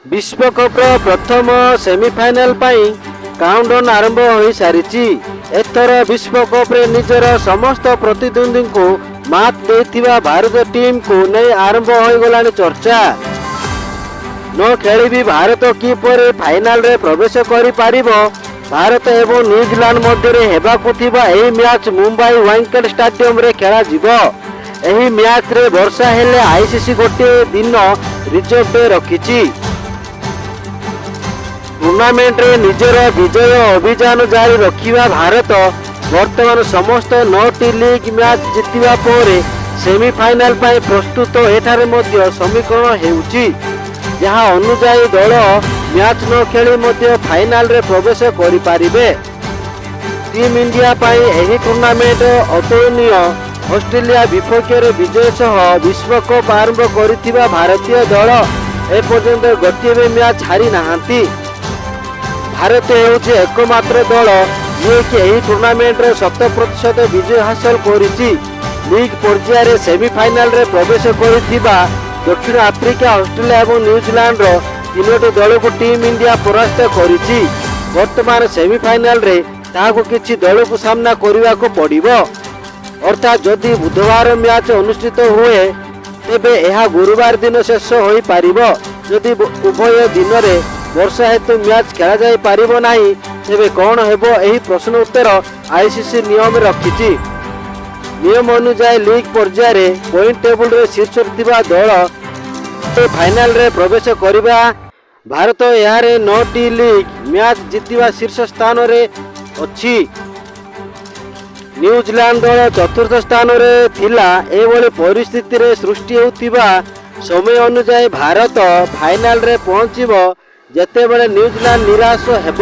ବିଶ୍ୱକପ୍ର ପ୍ରଥମ ସେମିଫାଇନାଲ ପାଇଁ କାଉଣ୍ଟଡାଉନ୍ ଆରମ୍ଭ ହୋଇସାରିଛି। ଏଥର ବିଶ୍ୱକପ୍ରେ ନିଜର ସମସ୍ତ ପ୍ରତିଦ୍ୱନ୍ଦ୍ୱୀଙ୍କୁ ମାତ୍ ଦେଇଥିବା ଭାରତୀୟ ଟିମ୍କୁ ନେଇ ଆରମ୍ଭ ହୋଇଗଲାଣି ଚର୍ଚ୍ଚା। ନ ଖେଳି ବି ଭାରତ କିପରି ଫାଇନାଲରେ ପ୍ରବେଶ କରିପାରିବ? ଭାରତ ଏବଂ ନ୍ୟୁଜିଲାଣ୍ଡ ମଧ୍ୟରେ ହେବାକୁ ଥିବା ଏହି ମ୍ୟାଚ୍ ମୁମ୍ବାଇ ୱାଙ୍ଗଡେ ଷ୍ଟାଡିୟମରେ ଖେଳାଯିବ। ଏହି ମ୍ୟାଚ୍ରେ ବର୍ଷା ହେଲେ ଆଇସିସି ଗୋଟିଏ ଦିନ ରିଜର୍ଭ ଡେ ରଖିଛି। ଟୁର୍ଣ୍ଣାମେଣ୍ଟରେ ନିଜର ବିଜୟ ଅଭିଯାନ ଜାରି ରଖିବା ଭାରତ ବର୍ତ୍ତମାନ ସମସ୍ତ ନଅଟି ଲିଗ୍ ମ୍ୟାଚ୍ ଜିତିବା ପରେ ସେମିଫାଇନାଲ ପାଇଁ ପ୍ରସ୍ତୁତ। ଏଠାରେ ମଧ୍ୟ ସମୀକରଣ ହେଉଛି, ଯାହା ଅନୁଯାୟୀ ଦଳ ମ୍ୟାଚ୍ ନ ଖେଳି ମଧ୍ୟ ଫାଇନାଲରେ ପ୍ରବେଶ କରିପାରିବେ। ଟିମ୍ ଇଣ୍ଡିଆ ପାଇଁ ଏହି ଟୁର୍ଣ୍ଣାମେଣ୍ଟ ଅତୁଳନୀୟ। ଅଷ୍ଟ୍ରେଲିଆ ବିପକ୍ଷରେ ବିଜୟ ସହ ବିଶ୍ୱକପ୍ ଆରମ୍ଭ କରିଥିବା ଭାରତୀୟ ଦଳ ଏପର୍ଯ୍ୟନ୍ତ ଗୋଟିଏ ବି ମ୍ୟାଚ୍ ହାରି ନାହାନ୍ତି। ଭାରତ ହେଉଛି ଏକମାତ୍ର ଦଳ, ଯିଏକି ଏହି ଟୁର୍ଣ୍ଣାମେଣ୍ଟରେ 100% ବିଜୟ ହାସଲ କରିଛି। ଲିଗ୍ ପର୍ଯ୍ୟାୟରେ ସେମିଫାଇନାଲରେ ପ୍ରବେଶ କରିଥିବା ଦକ୍ଷିଣ ଆଫ୍ରିକା, ଅଷ୍ଟ୍ରେଲିଆ ଏବଂ ନ୍ୟୁଜିଲାଣ୍ଡର ତିନୋଟି ଦଳକୁ ଟିମ୍ ଇଣ୍ଡିଆ ପରାସ୍ତ କରିଛି। ବର୍ତ୍ତମାନ ସେମିଫାଇନାଲରେ ତାହାକୁ କିଛି ଦଳକୁ ସାମ୍ନା କରିବାକୁ ପଡ଼ିବ। ଅର୍ଥାତ୍ ଯଦି ବୁଧବାର ମ୍ୟାଚ୍ ଅନୁଷ୍ଠିତ ହୁଏ, ତେବେ ଏହା ଗୁରୁବାର ଦିନ ଶେଷ ହୋଇପାରିବ। ଯଦି ଉଭୟ ଦିନରେ ବର୍ଷା ହେତୁ ମ୍ୟାଚ୍ ଖେଳାଯାଇ ପାରିବ ନାହିଁ, ତେବେ କ'ଣ ହେବ? ଏହି ପ୍ରଶ୍ନ ଉତ୍ତର ଆଇସିସି ନିୟମ ରଖିଛି। ନିୟମ ଅନୁଯାୟୀ ଲିଗ୍ ପର୍ଯ୍ୟାୟରେ ପଏଣ୍ଟ ଟେବୁଲରେ ଶୀର୍ଷରେ ଥିବା ଦଳ ଫାଇନାଲରେ ପ୍ରବେଶ କରିବା। ଭାରତ ଏହାର ନଅଟି ଲିଗ୍ ମ୍ୟାଚ୍ ଜିତିବା ଶୀର୍ଷ ସ୍ଥାନରେ ଅଛି। ନ୍ୟୁଜିଲାଣ୍ଡ ଦଳ ଚତୁର୍ଥ ସ୍ଥାନରେ ଥିଲା। ଏଭଳି ପରିସ୍ଥିତିରେ ସୃଷ୍ଟି ହେଉଥିବା ସମୟ ଅନୁଯାୟୀ ଭାରତ ଫାଇନାଲରେ ପହଞ୍ଚିବ, ଯେତେବେଳେ ନ୍ୟୁଜିଲାଣ୍ଡ ନିରାଶ ହେବ।